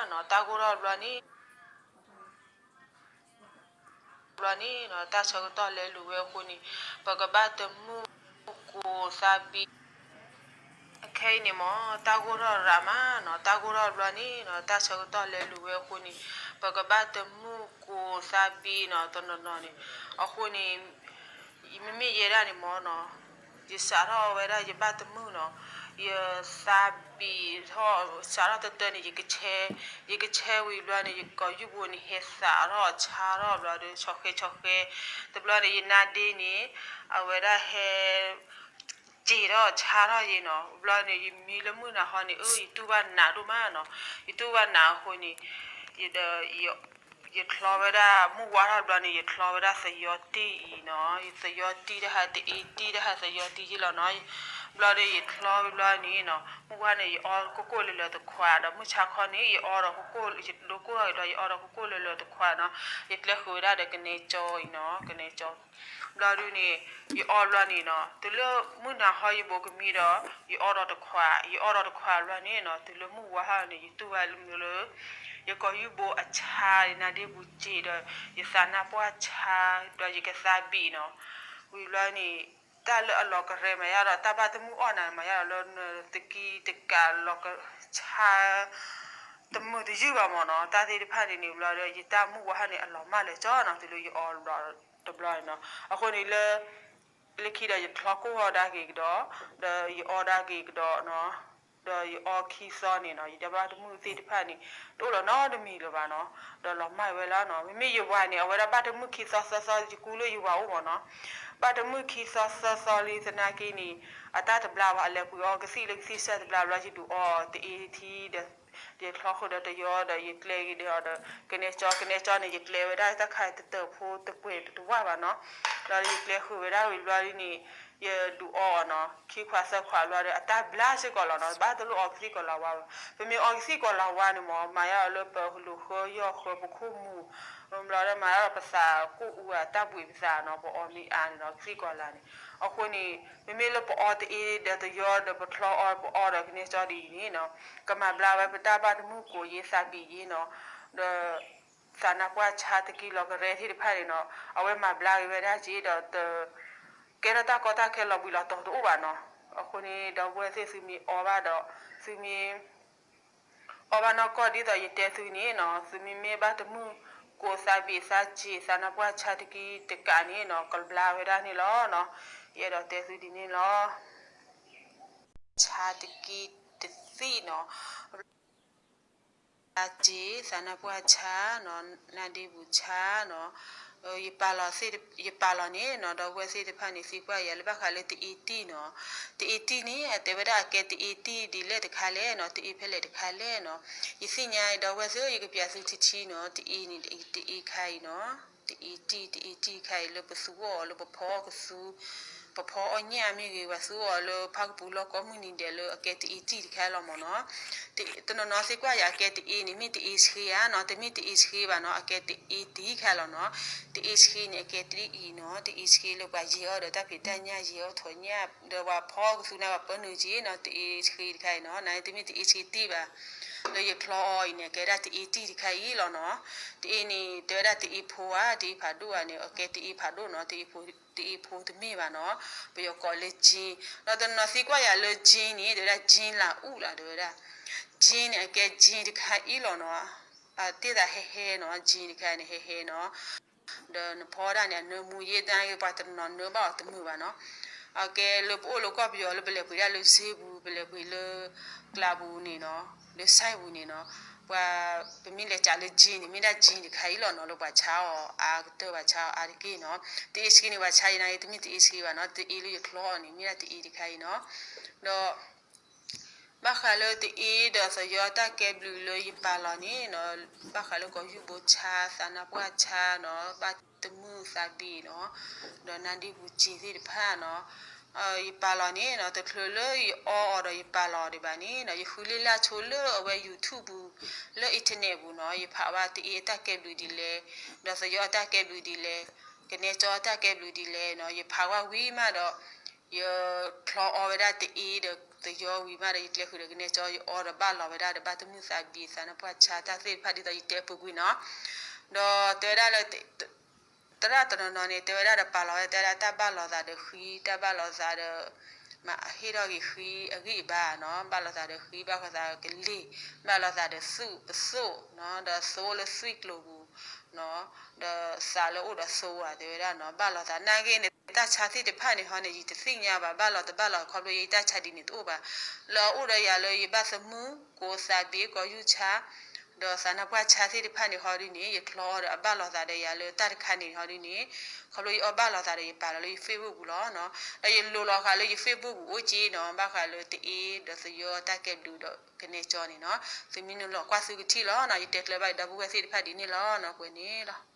တၢ်ဂိၢ်ထီၣ်ဘျီန့ၣ် ဘျီန့ၣ်နီၤ တၢ်ဆၢကတီၢ်လဲၤလူၤဝဲအဃိန့ၣ် ပကဘၣ်တမုၢ်ကိးသးဘံ ခဲအံၤန့ၣ်မ့ၢ် တၢ်ဂိၢ်ထီၣ်ရၤမးနီၤ တၢ်ဂိၢ်ထီၣ်ဘျီန့ၣ်နီၤ တၢ်ဆၢကတီၢ်လဲၤလူၤဝဲအဃိန့ၣ် ပကဘၣ်တမုၢ်ကိးသးဘံနီၤ တနီၤနီၤန့ၣ် အဃိန့ၣ် မ့မ့ၢ်ယဲဒၣ်န့ၣ်မ့ၢ်နီၤ ယစးထီၣ်ဝဲဒၣ်ယဘၣ်တမုၢ်နီၤ ယသးဘံထီၣ် စးထီၣ်တတၢန့ၣ် ယကဆဲ ယကဆဲဝံၤဘျီန့ၣ် ယကိာ်ယူၢ်ဘိန့ၣ် ဟဲသးထီၣ်ဆါထီၣ်ဘျီဒီး ဆီၣ်ဃဲဆီၣ်ဃဲ တဘျီန့ၣ် ယနါဒ့န့ၣ် အဝဲဒၣ်ဟဲ စ့ၤထီၣ်ဆါထီၣ်ယဲနီၤ ဘျီန့ၣ် ယမံလၢမုၢ်နၤဟီန့ၣ် အၢ ယတူၢ်ဘၣ်နးဒိၣ်မးနီၤ ယတူၢ်ဘၣ်နးအဃိန့ၣ် ယဒီး ယချီဝဲဒၣ်မုၢ်ဝါထီၣ်ဘျီန့ၣ် ယချီဝဲဒၣ်သယီတံၢ်အံၤနီၤ ယသယီတံၢ်တဟး တအ့တံၢ်တဟး သယီတံၢ်ယဲလီၤနီၤ ဘျီဒီးယချီဝံၤဘျီန့ၣ်နီၤ မုၢ်ဝါန့ၣ် ယအီကိၢ်ကိၢ်လၢလၢတခွးဒီး မုၢ်ဆါခီန့ၣ် ယအီဒီးကိၢ်ကိၢ် ယဒိကိၢ်ထီၣ်က့ၤဒီး ယအီဒီးကိၢ်ကိၢ်လၢလၢတခွးနီၤ ယကျဲဃုာ်ဝဲဒၣ်ဒီးကနဲကၠီအံၤနီၤ ကနဲကၠီ ဘျီဒုန့ၣ် ယအီဘျီန့ၣ်နီၤ တုၤလၢမုၢ်နၤဟီယဘိးကမံဒီး ယအီဒီးတခွး ယအီဒီးတခွးဘျီန့ၣ်နီၤ တုၤလၢမုၢ်ဝါဟီန့ၣ် ယတူၢ်ဘၣ်လၢမနုၤလၢ ယကိာ်ယူၢ်ဘိအဆါ ယနါဒ့ပူၤစ့ၤဒီး ယသးနါပှၢ်ဆါ ဒီးယကသးဘံနီၤ ဝံၤဘျီန့ၣ် တၢ်လၢအလီၤကရဲမၤယါဒီး တၢ်ဘၣ်တမုၢ်အီၣ်နၤမၤယါဒီးလၢနတကံတကးလီၤကဆါ တမုာ်တယုၢ်ဘၣ်မ့ၢ်နီၤ တၢ်သ့ၣ်တဖၣ်န့ၣ်န့ၣ်ဘျီဒီး ယတၢ်မုၢ်ဝါဟီန့ၣ် အလီၤမၢ်လၢာ်ကၠီနီၤ တုၤလၢယအီဘျီတဘျီနီၤ အဃိန့ၣ်လၢ လၢခံဒီးယချီကိၢ်ထီၣ်ဒၣ်က့ၤကဒီး ဒီးယအီဒၣ်က့ၤကဒီးနီၤ ဒီးယအီခံသီန့ၣ်နီၤ ယတၢ်ဘၣ်တမုၢ်သ့ၣ်တဖၣ်န့ၣ် တအိၣ်လီၤနီတမံၤလၢၤဘၣ်နီၤ ဒီးလီၤမၢ်ဝဲလီၤနီၤ မ့မ့ၢ်ယဝၤန့ၣ် အဝဲဒၣ်ဘၣ်တမုၢ်ခံသီသၢသီ ယကူလၢယဝၤအိၣ်မ့ၢ်နီၤ ဘၣ်တမုၢ်ခံသီသၢသီလံသနာ်က့န့ၣ် အတၢ်တဘျါဘၣ် အလဲၤပှ့ၤအီကသံၣ်လၢကသံၣ်စဲတဘျါဘျီ ယဒုးအီတအ့ထံဒီး ယချီဃုာ်ဒီးတယီဒီး ယကျဲက့ၤဒီး ကနဲကၠီ ကနဲကၠီန့ၣ် ယကျဲဝဲဒၣ်တၢ်ခါတတၢၢ်ဖိတပှဲၤတဝၢ်ဘၣ်နီၤ ဒီးယကျဲဃုာ်ဝဲဒၣ်ဝံၤဘျီဒ်န့ၣ် ယဒုးအီအီၤနီၤ ခံခွးသၢခွးဘျီဒီး အတၢ်ဘျါစ့ၢ်ကီးလီၤနီၤ ဘၣ်တလိၣ်အီကသံၣ်ကီးလၤဝါဘၣ် ပမ့ၢ်အီကသံၣ်ကီးလၤဝါန့ၣ်မ့ၢ် မၤယါအီၤလၢပလိၤဃၢယီၢ်ဃၢပခိၣ်မူၤ ဘျီဒီးမၤယါအီၤပသးကိၢ်အူအတၢ်ဘှံးပသးနီၤ ပအီမ့ၢ်အါန့ၣ်နီၤ ကသံၣ်ကီးလၤန့ၣ် အဃိန့ၣ် မ့မ့ၢ်လၢပအီတအ့ဒီးတယီဒီးပချီအီပအီဒီးကနဲကၠီဒ်အံၤန့ၣ်နီၤ ကမၤဘျါဝဲပတၢ်ဘၣ်တမုၢ်ကိးယ့ၢ်သးဘံၣ်ယ့ၢ်နီၤ ဒီး သးနါပှၢ်ဆါတကံလီၤကရဲထံၣ်တဖၣ်န့ၣ်နီၤ အဝဲမၤဘျါက့ၤဝဲဒၣ်က့ၤဒီးတ ကဲထီၣ်တၢ်ကီတၢ်ခဲလီၤဘှံးလီၤတီၤတအိၣ်ဘၣ်နီၤ အဃိန့ၣ် ဒီပုၢ်ဝဲၢ်သ့ၣ်သုမ့ၢ်အီဘၣ်ဒီး သုမ့ၢ် အီဘၣ်နီၢ်ကီၢ်ဒ်သိးယတဲသုန့ၣ်နီၤ သုမ့မ့ၢ်ဘၣ်တမုၢ်ကိးသးဘံၣ်သးစ့ၤ သးနါပှၢ်ဆါတကံတကးန့ၣ်နီၤ ကဘျါဝဲဒၣ်န့ၣ်လီၤနီၤ ယအဲၣ်ဒိးတဲသုဒ်န့ၣ်လီၤ ဆါတကံတသံၣ်နီၤ အစ့ၤ သးနါပှၢ်ဆါနီၤ နါဒ့ပူၤဆါနီၤ ယပာ်လီၤသ့ၣ် ယပာ်လီၤန့ၣ်နီၤ ဒီပုၢ်ဝဲၢ်သ့ၣ်တဖၣ်န့ၣ် သံကွၢ်ယၤလၢဘၣ်ဃးလၢတအ့တံၢ်နီၤ တအ့တံၢ်န့ၣ် အတဲဝဲဒၣ်အကဲတအ့တံၢ်ဒ်လဲၣ်တခါလဲၣ်နီၤ တအ့ဖဲလဲၣ်တခါလဲၣ်နီၤ ယသ့ၣ်ညါဒီပုၢ်ဝဲၢ်သ့ၣ် ယကပျးသုထံထံနီၤ တအ့န့ၣ် တအ့ခါအံၤနီၤ တအ့တံၢ် တအ့တံၢ်ခါအံၤလၢပသူအီၤလၢပဖီကသူ ပဖီအီၣ်ညၣ်မ့ၢ်ဂ့ၤ ပှၤသူအီၤလၢဖးကပူၤလီၢ်ကိးမုၢ်နံၤဒဲးလၢအကဲတအ့တံၢ်တခါလီၤမ့ၢ်နီၤ တနီၤနီၤသံကွၢ်ယၤအကဲတအ့န့ၣ် မ့ၢ်တအ့ဆှ့ဧါနီၤ တမ့ၢ်တအ့ဆှ့ဘၣ်နီၤ အကဲတအ့တံၢ်ခါလီၤနီၤ တအ့ဆှ့န့ၣ် အကဲတအံၤနီၤ တအ့ဆှ့လၢပှၤယဲၤအီၤဒီးတၢ်ဖံးတၢ်ညၣ် ယဲၤအီၤထိးညၣ် ဒီးပှၤဖီကသူန့ၣ် ပှၤပၢနုာ်က့ၤနီၤ တအ့ဆှ့တခါအံၤနီၤ နတမ့ၢ်တအ့ဆှ့တံၢ်ဘၣ် လၢယချီအီၤအံၤန့ၣ် အကဲဒၣ်တအ့တံၢ်တခါအံၤလီၤနီၤ တအ့န့ၣ် တဲဝဲဒၣ်တအ့ဖိဧါ တအ့ဖးဒိၣ်ဧါန့ၣ် အကဲတအ့ဖးဒိၣ်နီၤ တအ့ဖိတမ့ၢ်ဘၣ်နီၤ ပယီၤကိးလၢ jean ဒီးတနီၤသံကွၢ်ယၤလၢ jean န့ၣ် တဲဝဲဒၣ် jean လၢအူၣ်လီၤ တဲဝဲဒၣ် jean န့ၣ် အကဲ jean တခါအံၤလီၤနီၤ အတ့ၢ်သးဟဲဟဲနီၤ jean တခါန့ၣ် ဟဲဟဲနီၤ ဒီးနဖီဒၣ်န့ၣ် အနၢမူယဲၢ်တၢ်ဂ့ၢ် ပှၤတနီၤနၢဘၣ်အီၤတမုာ်ဘၣ်နီၤ အကဲလၢပအိၣ်လၢကီၢ်ပယီၤလၢပလဲၤပှ့ၤဒၣ်လၢစ့ပူၤ ပလဲၤပှ့ၤလၢ ကျးပူၤန့ၣ်နီၤ လၢစဲပူၤန့ၣ်နီၤ ပှၤ ပမ့ၢ်လဲၤကးလၢ jean န့ၣ် မ့ၢ်ဒၣ် jean တခါအံၤလီၤနီၤ လၢပှၤဆါအီၤအါကတၢၢ် ပှၤဆါအီၤအါတက့ၢ်နီၤ တအ့ဆှ့န့ၣ် ပှၤဆါယနာ်က့ တမ့ၢ်တအ့ဆှ့ဘၣ်နီၤ တအ့လၢယချီအီၤန့ၣ် မ့ၢ်ဒၣ်တအ့တခါအံၤနီၤ ဒီး ဘၣ်ဃးလၢတအ့ဒီးသယီတၢ်ကဲဘျုးလၢယပာ်လီၤန့ၣ်နီၤ ဘၣ်ဃးလၢကိာ်ယူၢ်ဘိဆါ သးနါပှၢ်ဆါနီၤ ဘၣ်တမုာ်သးဘံၣ်နီၤ ဒီးနါဒ့ပူၤစ့ၤသ့ၣ်တဖၣ်နီၤ ယပာ်လီၤန့ၣ်နီၤ တချုးလၢယအီအီၤဒီးယပာ်လီၤဒံးဘၣ်န့ၣ်နီၤ ယဃုလ့ၢ်လၢ်ဆိလၢအဝဲ YouTube ပူၤ လၢ internet ပူၤနီၤ ယဖးဝဲတအ့အတၢ်ကဲဘျုးဒ်လဲၣ် ဒီးသယီအတၢ်ကဲဘျုးဒ်လဲၣ် ကနဲကၠီအတၢ်ကဲဘျုးဒ်လဲၣ်နီၤ ယဖးဝဲဝံၤမးဒီး ယချီအီဝဲဒၣ်တအ့ဒီး သယီဝံၤမးဒီး ယကျဲဃုာ်ဒီးကနဲကၠီ ယအီဒီးဘၣ်လီၤဝဲဒၣ်ဒီး ဘၣ်သမုၢ်သးဘံၣ် သးနါပှၢ်ဆါ တၢ်သ့ၣ်တဖၣ် ဒ်သိးယတဲပူၤကွံာ်နီၤ. ဒီးတဲဝဲဒၣ်လၢ သရၣ်တနီၤနီၤန့ၣ် တဲဝဲဒၣ်ဒီး ပာ်လီၤဝဲ တဲဝဲဒၣ်တၢ်ဘၣ်လီၤသးဒီးဃံ, တၢ်ဘၣ်လီၤသးဒီး မ့ၢ်ဟ့ၣ်ထီၣ်က့ၤဃံအဂံၢ်အဘါနီၤ, ဘၣ်လီၤသးဒီးဃံ, ဘၣ်ဃီသးကလ့ၢ်, ဘၣ်လီၤသးဒီးသူၣ်ပသိၣ်နီၤ, ဒီးသိလၢသွံၣ်ကျိၤပူၤနီၤ, ဒီးသးလၢအိၣ်ဒီးသိဧါ တဲဝဲဒၣ်နီၤ. ဘၣ်လီၤသးနာ်က့န့ၣ် တၢ်ဆါသ့ၣ်တဖၣ်န့ၣ်ဟီန့ၣ် ယတသ့ၣ်ညါဘၣ်, ဘၣ်လီၤတဘၣ်လီၤ ခီဖျိယတၢ်ဆါဒ်န့ၣ်တအိၣ်ဘၣ်. လၢအအိၣ်ဒီးယၤလၢယဘၣ်သမုၢ် ကိးသးဘ့ကိးယူၢ်ဆါ ဒီးသးနါပှၢ်ဆါသ့ၣ်တဖၣ်န့ၣ်ဟီဒ်န့ၣ် ယချီအီၤဒီးအဘၣ်လီၤသးဒီးယၤလၢတၢ်တခါန့ၣ်ဟီဒ်န့ၣ်, ခီဖျိယအီၣ်ဘၣ်လီၤသးဒီး ယပာ်လီၤလၢယ Facebook ပူၤလီၤနီၤ. ဒီးယလိၤလီၤဃာ်လၢယ Facebook ပူၤအိၣ်က့နီၤ, ဘၣ်ဃးလၢတအ့ဒီးသယီတၢ်ကဲဘျုးဒီးကနဲကၠီန့ၣ်နီၤ. သုမ့ၢ်နုာ်လီၤကွၢ်သုကထံၣ်လီၤနီၤ. ယတဲကျၢၤဘၣ်ယဒီပုၢ်ဝဲၢ်သ့ၣ်တဖၣ်ဒ်န့ၣ်လီၤနီၤ, ကွဲးန့ၣ်လီၤ.